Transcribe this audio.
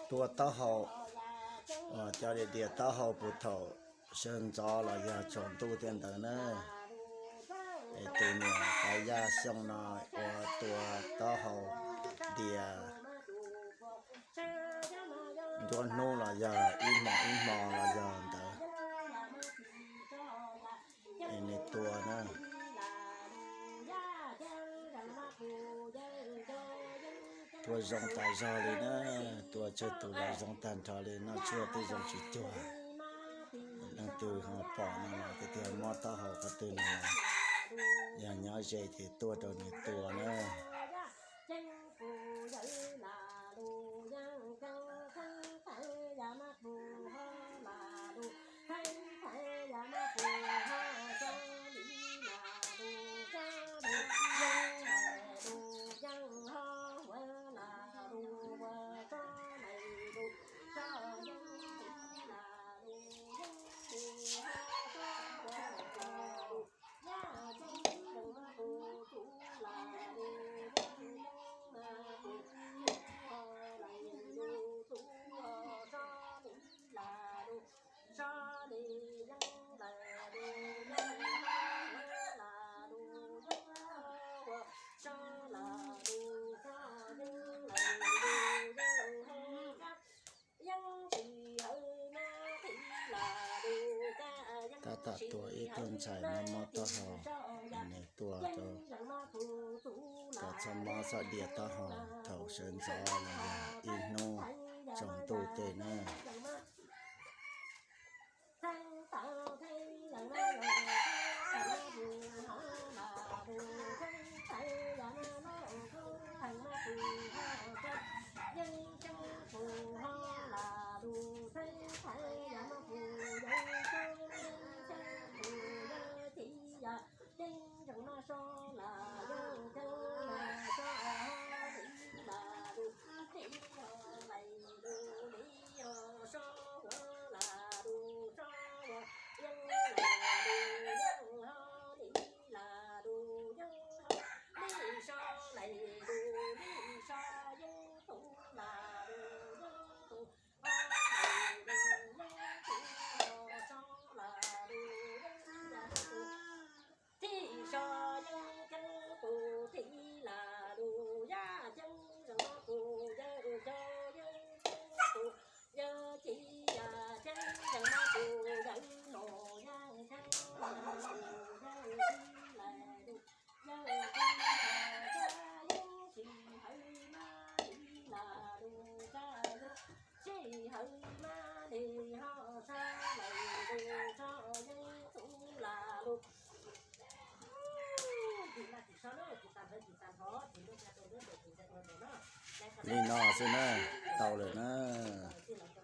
tua taub hau, cov dias dias taub hau puag thaum sawv ntxov los yog tsaus ntuj tej ntawd na. Es tus niam Paj Yaj Xyooj no ua tua taub hau dias nruab hnub los yog ib hmos ib hmos los yog ntawd. Es nws tua na, tua zoo tas zog li na, tua tsawg tus los zoo tag nrho li, noj tshuaj twb zoo tsis cuag. Leej twg ho pom no los tiag tiag, mob taub hau qhov twg no los yog nyob ze ces tuaj rau nws tua na. Tab tom tua ib tug ntxhais mob mob taub hau, nws tua rau kom txhob mob txhob dias taub hau thaum sawv ntxov los yog ib hnub tsaus ntuj tej na. Li no xwb na, tau lawm na.